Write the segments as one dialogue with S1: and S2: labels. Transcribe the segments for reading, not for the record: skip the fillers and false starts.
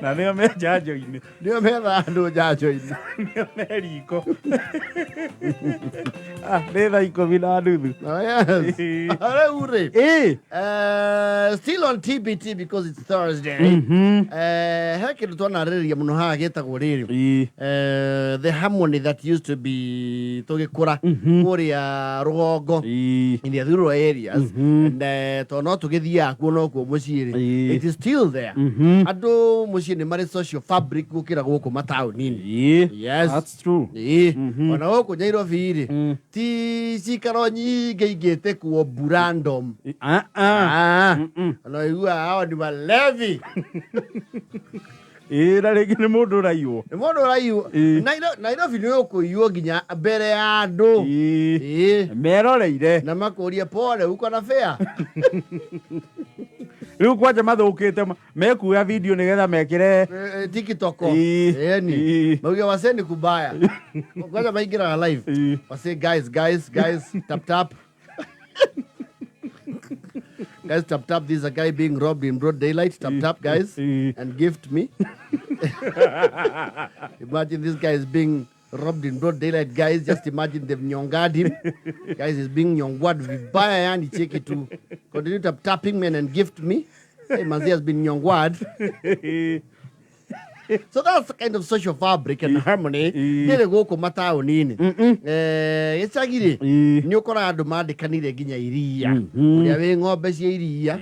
S1: Na nĩo me njanjo-inĩ.
S2: Nĩo methaga andũ njanjo-inĩ.
S1: Nĩo me riko. Ah, nĩ 10:30.
S2: Oh, yes. Rĩu rĩ, still on TBT because it's Thursday. He kĩndũ twanarĩrĩria mũno haha gĩtagwo rĩrĩ, the harmony that used to be tũgĩkũra kũrĩa rũgongo, in the rural areas, and tondũ no tũgĩthiaga kuo no kuo mũciĩ rĩ, it is still there. Andũ mũciĩ nĩ marĩ social fabric gũkĩra gũkũ mataũni-inĩ. Yes.
S1: That's true.
S2: Ĩĩ, ona gũkũ Nairobi rĩ, ti cikaro nyingĩ ingĩtĩkwo random.
S1: Ah, ah.
S2: Ah, ona ũiguaga hao ni walevi.
S1: Ĩĩ, na rĩngĩ nĩ mũndũ ũraiywo.
S2: Nĩ mũndũ ũraiywo. Nairobi nĩ ũkũiywo nginya mbere ya andũ. Ĩĩ.
S1: Meroreire.
S2: Na makũrie, "Pole, uko na fare?"
S1: Rĩu kwanja mathũkĩte mekuoya video nĩgetha mekĩre
S2: TikTok. Ĩni. Mauge, "Wasee, ni kubaya." Kwanza maingĩraga live. "Wasee, guys, guys, guys, tap tap. Guys, tap tap. This is a guy being robbed in broad daylight. Tap tap, guys, and gift me. Imagine this guy is being robbed in broad daylight, guys. Just imagine they've nyongad him. Guys, he's being nyongwad vibaya, yani cheki tu. Continue tap tapping, man, and gift me. Hey, manzi has been nyongwad." So that's the kind of social fabric and harmony ndĩrĩ gũkũ mataũni-inĩ. Gĩcagi rĩ, nĩ ũkoraga andũ mandĩkanire nginya iria, ũrĩa wĩ ng'ombe cia iria,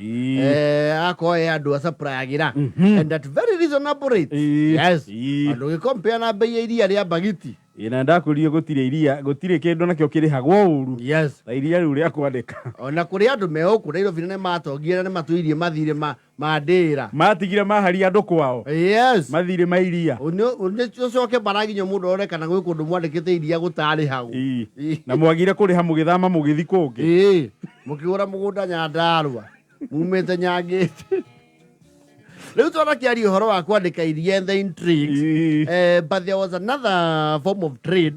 S2: akorwo e andũ acapuragĩra and at very reasonable rates. Yes, andũ gĩkompea na bei ya iria rĩa bagiti.
S1: Ĩĩ, na ndakũrie gũtirĩ iria, gũtirĩ kĩndũ nakĩo kĩrĩhagwo ũru ta iria rĩu rĩa kwandĩka.
S2: Ona kũrĩ andũ me gũkũ Nairobi na nĩ matongire na nĩ matũirie mathirĩ ma ndĩra.
S1: Matigire maharia andũ kwao. Mathirĩ ma iria.
S2: Ũcoke maraginya mũndũ ore kana gwĩ kũndũ mwandĩkĩte iria gũtarĩhagwo.
S1: Na mwagire kũrĩha mũgĩthama mũgĩthi kũngĩ.
S2: Ĩĩ, mũkĩgũra mũgũnda Nyandarũa mumĩte Nyangĩte. Rĩu twanakĩaria ũhoro wa kwandĩka iria and the intrigues, but there was another form of trade,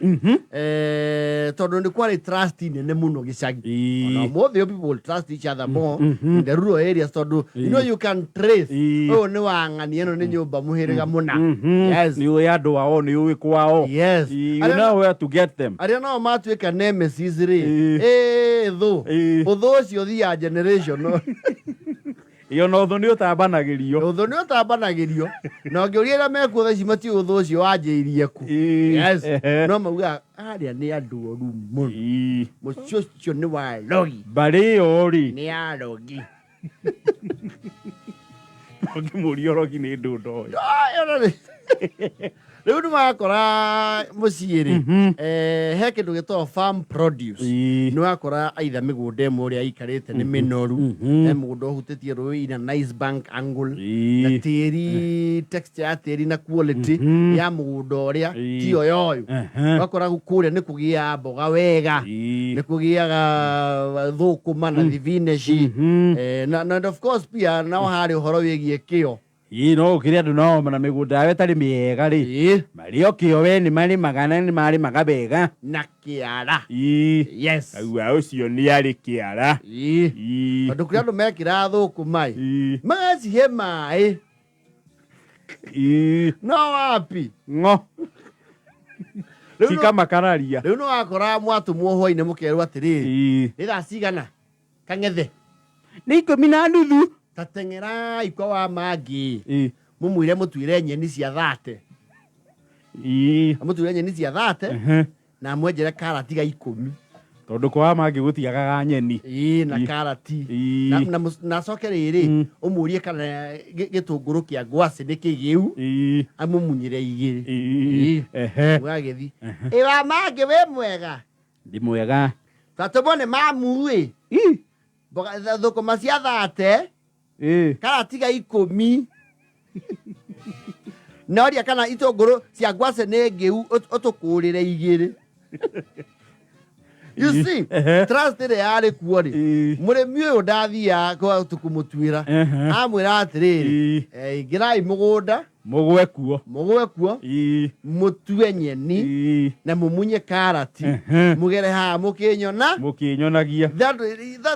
S2: tondũ nĩ kwarĩ trust nene mũno gĩcagi. Ona ũmũthĩ people will trust each other more in the rural areas tondũ you know you can trace ũyũ nĩ wa ng'ani, ĩno nĩ nyũmba mũhĩrĩga mũna. Yes.
S1: Nĩ ũĩ andũ ao, nĩ ũĩ kwao. You know where to get them.
S2: Arĩa nao matuĩka nemesis rĩ, ĩ thũ, ũthũ ũcio ũthiaga generation.
S1: Ĩyo na ũthũ nĩ ũtambanagĩrio.
S2: Ũthũ nĩ ũtambanagĩrio, na ũngĩũria arĩa mekuo thaa ici matiũĩ ũthũ ũcio wanjĩirie ku. Yes. No maugaga arĩa nĩ andũ oru mũno, mũciĩ ũcio nĩ wa rogi.
S1: Mbarĩ ĩyo rĩ,
S2: nĩ ya rogi.
S1: Ũngĩmũria ũrogi nĩ ndũ ndoĩ.
S2: Rĩu nĩ wakora mũciĩ rĩ, he kĩndũ gĩtagwo farm produce. Nĩ wakora aitha mĩgũnda ĩmwe ũrĩa aikarĩte nĩ mĩnoru, he mũgũnda ũhutĩtie rũĩ in a nice bank angle, na tĩri, texture ya tĩri na quality ya mũgũnda ũrĩa tiyo yoyo. Ũgakora kũrĩa nĩ kũgĩaga mboga wega, nĩ kũgĩaga thũkũma na thibineci. Na and of course pia nao harĩ ũhoro wĩgiĩ kĩo.
S1: Ĩĩ, no ũkĩrĩ andũ nao na mĩgũnda yao ĩtarĩ mĩega rĩ, marĩ o kĩo we nĩ marĩmaga na nĩ marĩmaga wega.
S2: Na kĩara.
S1: Aua ũcio nĩ arĩ kĩara.
S2: Tondũ kũrĩ andũ mekĩraga thũkũma ĩ, magacihe maĩ, no wapi.
S1: Ng'o. Cikamakararia.
S2: Rĩu nĩ wakoraga mwatũmwo hwainĩ mũkerwo atĩrĩrĩ, "Nĩ thaa cigana, kang'ethe?"
S1: Nĩ 10:30.
S2: "Ta teng'erai kwa wa mangĩ, mũmwĩre mũtuĩre nyeni cia 30, amũtuĩre nyeni cia 30 na amwenjere karati ga 10."
S1: Tondũ kwa mangĩ gũtiagaga nyeni.
S2: Ĩĩ, na karati. Na acoke rĩrĩ, ũmũrie kana gĩtũngũrũ kĩa ngwacĩ nĩ kĩgĩu, amũmunyĩre igĩrĩ. Ũgagĩthi, "Ĩ wa mangĩ, wĩ mwega?"
S1: Ndĩ mwega.
S2: "Twatũmwo nĩ mamu ĩ, mboga thũkũma cia 30, karati ga 10, noria kana itũngũrũ cia ngwacĩ nĩ ngĩu, ũtũkũrĩre igĩrĩ." You see,
S1: Ehe.
S2: trust ĩrĩa yarĩ kuo rĩ,
S1: Ĩĩ.
S2: mũrĩmi ũyũ ndathiaga kwa tũkũmũtuĩra.
S1: Ehe.
S2: Amwĩra atĩrĩrĩ,
S1: Ĩĩ.
S2: ingĩrai mũgũnda,
S1: Mũgwe kuo.
S2: Mũgwe kuo,
S1: Ĩĩ.
S2: mũtue nyeni
S1: Ĩĩ.
S2: na mũmunye karati,
S1: Ehe.
S2: mũgere haha mũkĩnyona.
S1: Mũkĩnyonagia.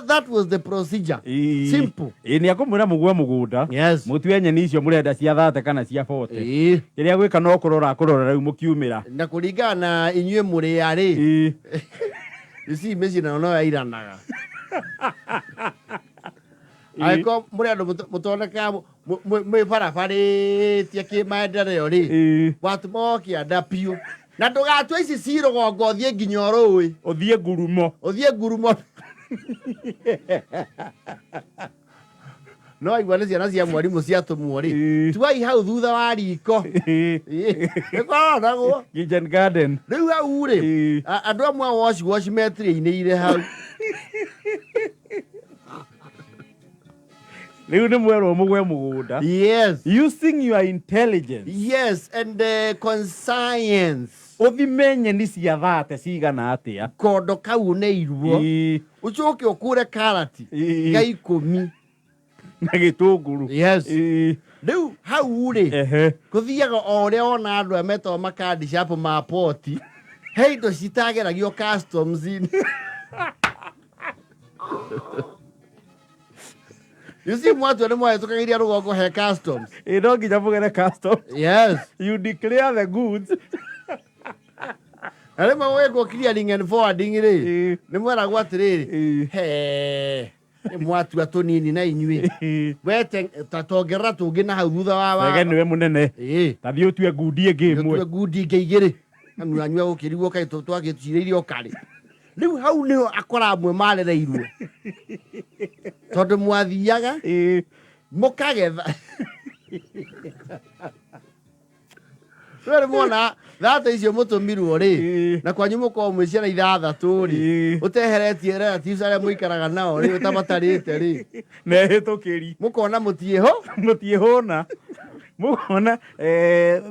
S2: That was the procedure.
S1: Ĩĩ.
S2: Simple.
S1: Ĩĩ, nĩ akũmwĩra mũgwe mũgũnda,
S2: Yes.
S1: mũtue nyeni icio mũrenda cia 30 kana cia 40.
S2: Ĩĩ.
S1: Kĩrĩa gwĩka no kũrora akũrora rĩu mũkiumĩra.
S2: Na kũringana na inyuĩ mũrĩ arĩ,
S1: Ĩĩ.
S2: you see, mĩciĩ nayo no yairanaga. Angĩkorwo mũrĩ andũ mũtonekaga mwĩ barabarĩtie kĩmaendeleo rĩ,
S1: Ĩĩ.
S2: watũma kĩanda biũ na ndũgatue ici ci rũgongo, ũthiĩ nginya rũĩ.
S1: Ũthiĩ ngurumo.
S2: Ũthiĩ ngurumo, no aigua nĩ ciana cia mwarimũ ciatũmwo rĩ.
S1: Ĩĩ.
S2: Tuai hau thutha wa riko.
S1: Ĩĩ.
S2: Nĩ kwaronagwo.
S1: Kitchen garden.
S2: Rĩu hau rĩ,
S1: Ĩĩ.
S2: andũ amwe a wash wash metirĩinĩire hau.
S1: Rĩu nĩ mwerwo mũgwe mũgũnda
S2: Yes.
S1: using your intelligence.
S2: Yes, and conscience.
S1: Ũthime nyeni cia 30 cigana atĩa.
S2: Kondo kau nĩ iruo.
S1: Ĩĩ.
S2: Ũcoke ũkũre karati
S1: Ĩĩ.
S2: ga 10.
S1: Na gĩtũngũrũ.
S2: Yes.
S1: Ĩĩ.
S2: Rĩu hau rĩ,
S1: Ehe.
S2: kũthiaga o ũrĩa wona andũ aya metagwo makandi shapo ma poti, he indo citageragio customs-inĩ. You see, mwatua nĩ mwahĩtũkagĩria rũgongo he customs.
S1: Ĩĩ, no nginya mũgere custom.
S2: Yes.
S1: You declare the goods.
S2: Na rĩmwe gwĩkwo clearing and forwarding rĩ,
S1: Ĩĩ.
S2: nĩ mweragwo atĩrĩrĩ,
S1: Ĩĩ.
S2: he nĩ mwatua tũnini na inyuĩ
S1: Ĩĩ.
S2: wete ta tongerera tũngĩ na hau thutha wa
S1: Wege nĩwe mũnene.
S2: Ĩĩ.
S1: Ta thiĩ ũtue ngundi ĩngĩ
S2: tue
S1: ĩmwe.
S2: ngundi ingĩ igĩrĩ anyua gũkĩrigwo kaĩ twagĩcirĩirie o karĩ. Rĩu hau nĩho akora amwe marereirwo tondũ mwathiaga
S1: Ĩĩ.
S2: mũkagetha rĩu nĩ mwona 30 icio mũtũmirwo rĩ,
S1: Ĩĩ.
S2: na kwanyu mũkorwo mwĩ ciana ithathatũ rĩ,
S1: Ĩĩ.
S2: ũteheretie relatives arĩa mũikaraga nao rĩ, ũtamatarĩte rĩ,
S1: Na ĩhĩtũkĩri.
S2: Mũkona mũtiĩho.
S1: Mũtiĩhũna, mũkona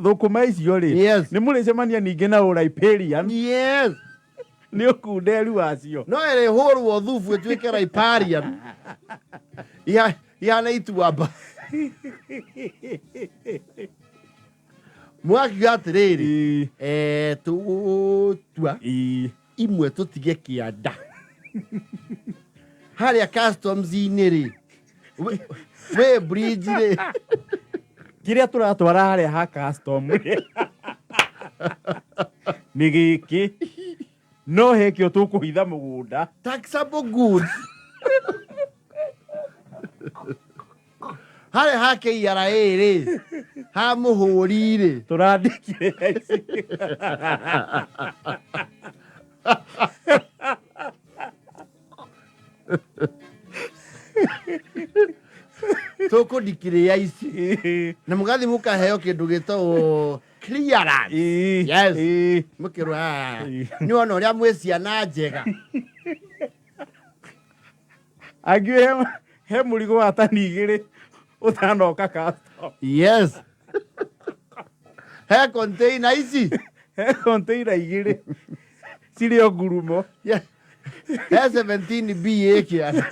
S1: thũkũma icio rĩ,
S2: Yes.
S1: nĩ mũrĩcemania ningĩ na ũriparian.
S2: Yes.
S1: Nĩ ũkunderu wacio.
S2: No ĩrĩhũrwo thubu ĩtuĩke riparian, ihana ituamba. Mwakiuga atĩrĩrĩ,
S1: Ĩĩ.
S2: Tũgũtua
S1: Ĩĩ.
S2: imwe tũtige kĩanda harĩa customs-inĩ rĩ, wĩ bridge rĩ.
S1: Kĩrĩa tũratwara harĩa ha custom rĩ nĩ gĩkĩ, no hekĩo tũkũhitha mũgũnda.
S2: Taxable goods harĩa ha KRA rĩ, ha mũhũri rĩ.
S1: Tũrandĩkire ici.
S2: Tũkũndikĩrĩa ici.
S1: Ĩĩ.
S2: Na mũgathi mũkaheo kĩndũ gĩtagwo clearance.
S1: Ĩĩ.
S2: Yes.
S1: Ĩĩ.
S2: Mũkĩrwo, "Ah,
S1: Ĩĩ.
S2: nĩ wona ũrĩa mwĩ ciana njega."
S1: Angĩ he mũrigo wa tani 2 ũtanoka custom.
S2: Yes, he container ici.
S1: He container 2 cirĩ o ngurumo.
S2: Yeah. He 17 B ĩkĩanda.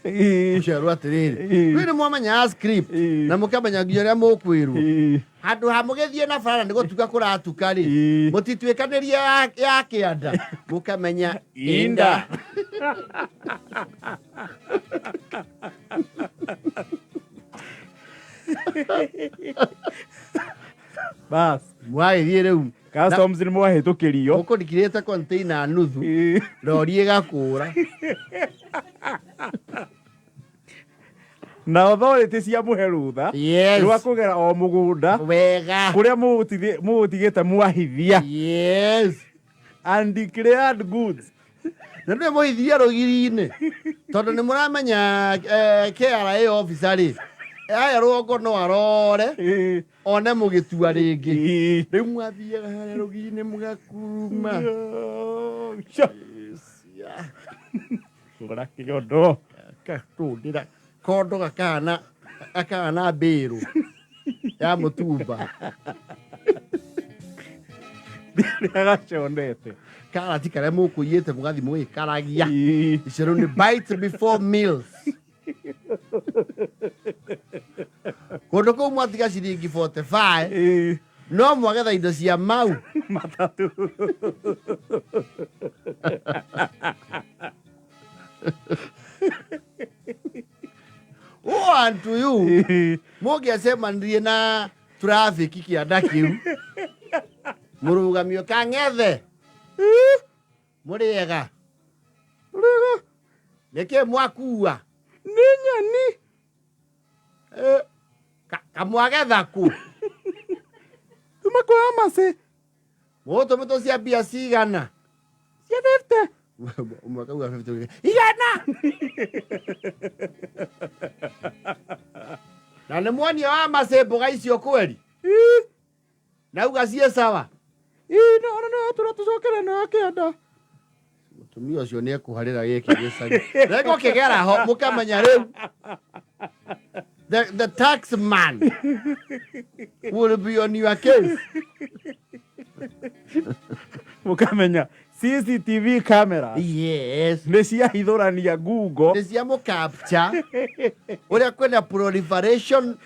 S1: Ĩĩ.
S2: Ũcerwo atĩrĩrĩ,
S1: Ĩĩ.
S2: rĩu nĩ mwamenya script
S1: Ĩĩ.
S2: na mũkamenya nginya ũrĩa mũkwĩrwo.
S1: Ĩĩ.
S2: Handũ ha mũgĩthiĩ na bara nĩ gũtuka kũratuka rĩ,
S1: Ĩĩ.
S2: mũtituĩkanĩrie ya kĩanda, mũkamenya
S1: Inda. Bas.
S2: Mwagĩthiĩ rĩu
S1: Customs nĩ mwahĩtũkĩrio.
S2: Mũkũrikirĩte container nuthu,
S1: Ĩĩ.
S2: rori ĩgakũra.
S1: Na authority cia mũhe rũtha
S2: Yes.
S1: rwa kũgera o mũgũnda
S2: Wega.
S1: kũrĩa mũgũtigĩte mwahithia
S2: Yes.
S1: undeclared goods.
S2: Na ndũĩ mũhithirie rũgiri-inĩ tondũ nĩ mũramenya KRA officer rĩ, aya rũgongo no arore
S1: Ĩĩ.
S2: one mũgĩtua rĩngĩ.
S1: Ĩĩ.
S2: Rĩu mwathiaga harĩa rũgiri-inĩ mũgakuruma.
S1: Sure. Ngora kĩondo.
S2: Gatũndĩra kondo gakahana gakahana mbĩrũ. Ya mũtumba.
S1: Rĩrĩa gaconete.
S2: Karati karĩa mũkũiyĩte mũgathiĩ mũgĩkaragia.
S1: Ĩĩ.
S2: Icio rĩu nĩ bite before meals. Kũndũ kũu mwatiga ciringi 45
S1: Ĩĩ.
S2: no mwagetha indo cia mau.
S1: Matatũ.
S2: Woe unto you.
S1: Ĩĩ.
S2: Mũngĩacemanirie na traffic kĩanda kĩu mũrũgamio kang'ethe mũrĩega nĩkĩ mwakua?
S1: Nĩ nyeni.
S2: Eh, kamwagetha kũ?
S1: Tuma kwa Amasi.
S2: Mũgũtũmĩtwo cia mbia cigana?
S1: Cia 50.
S2: Ũmwe akauga 50, igana, na nĩ muonia wa macĩ mboga icio kweri
S1: Ĩĩ.
S2: nauga ciĩ sawa.
S1: Ĩĩ, no no tũra tũcokere na kĩanda.
S2: Mũtumia ũcio nĩ ekũharĩra gĩkĩ gĩcagi reko kĩgera ho mũkamenya rĩu the tax man will be on your case.
S1: Mũkamenya CCTV camera
S2: Yes.
S1: nĩ ciahithũrania ngungo.
S2: Nĩ cia mũcapture ũrĩa kwĩna proliferation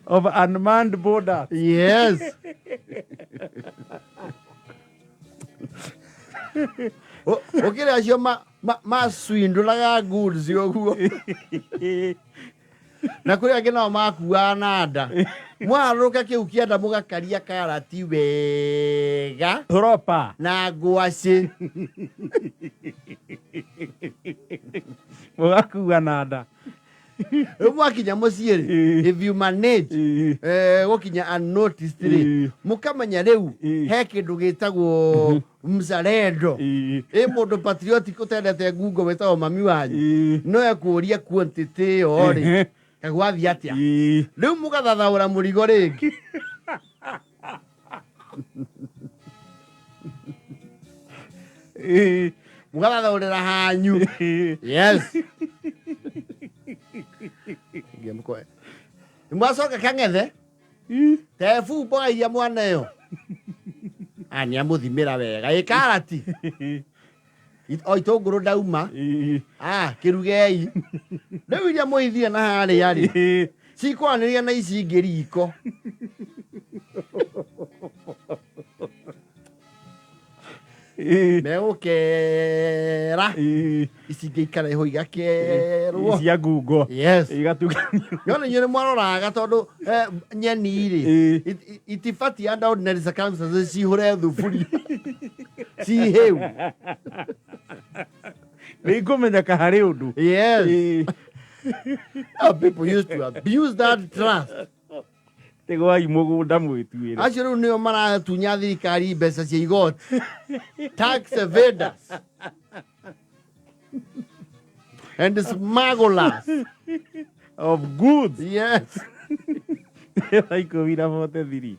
S1: of unmanned border.
S2: Yes. Ũkĩrĩ acio maswindũraga goods ũguo, na kũrĩ angĩ nao makuaga na nda mwarũka kĩu kĩanda mũgakaria karati wega
S1: Proper.
S2: na ngwacĩ.
S1: Mũgakua na nda.
S2: Rĩu mwakinya mũciĩ rĩ, if you manage gũkinya unnoticed rĩ, mũkamenya rĩu he kĩndũ gĩtagwo mzalendo. Ĩ mũndũ patriotic ũtendete ngungo wĩtagwo mami wanyu no ekũria quantity ĩyo rĩ, kagwathiĩ atĩa? Rĩu mũgathathaũra mũrigo rĩngĩ. Mũgathathaũrĩra hanyu. Yes. Ngĩamũkoe. Mwacoka kang'ethe tebu mboga iria mwaneo nĩ amũthimĩra wega ĩ karati o itũngũrũ ndauma. Kĩrugei rĩu iria mũithire na harĩa rĩ cikwanĩria na ici ingĩ riko. Megũkera ici ingĩ ikara iho igakerwo.
S1: Cia ngungo.
S2: Yes.
S1: Igatukanio.
S2: No nĩ inyuĩ nĩ mwaroraga tondũ nyeni rĩ, itibatiĩ under ordinary circumstances cihũre thuburia cihĩu.
S1: Nĩ ikũmenyeka harĩ ũndũ.
S2: Yes. How people used to abuse that trust.
S1: Tigwai mũgũnda mwĩtuĩre.
S2: Acio rĩu nĩo maratunya thirikari mbeca cia igoti, tax evaders and smugglers
S1: of goods.
S2: Yes.
S1: 13:43.